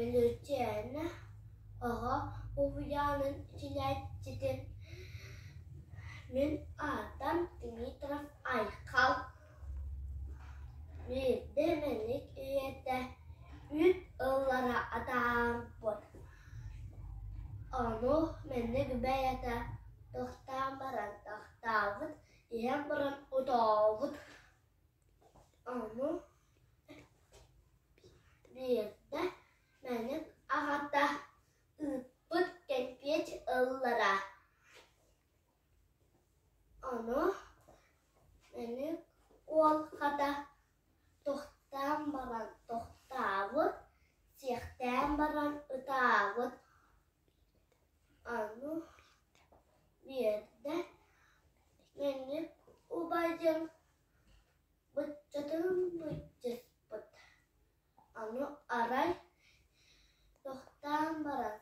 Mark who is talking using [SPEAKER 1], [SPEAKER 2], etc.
[SPEAKER 1] Өлүччээнэ оҕо уһуйаанын иитиллээччитин Мин аатым Дмитров Айхал. Биирдэ мэник ийэтэ үүт ыллара атаарбыт. Ону мэник бэйэтэ тохтоон баран тохтообут, иһэн баран утообут. Ону биирдэ мэник аҕата ыыппыт кэмпиэт ыллара. Ону мэник уол хата тохтоон баран тохтообут, сиэхтээн баран ытаабыт. Ону биирдэ мэник убайын быччатын быччыспыт. Ону арай тохтоон баран.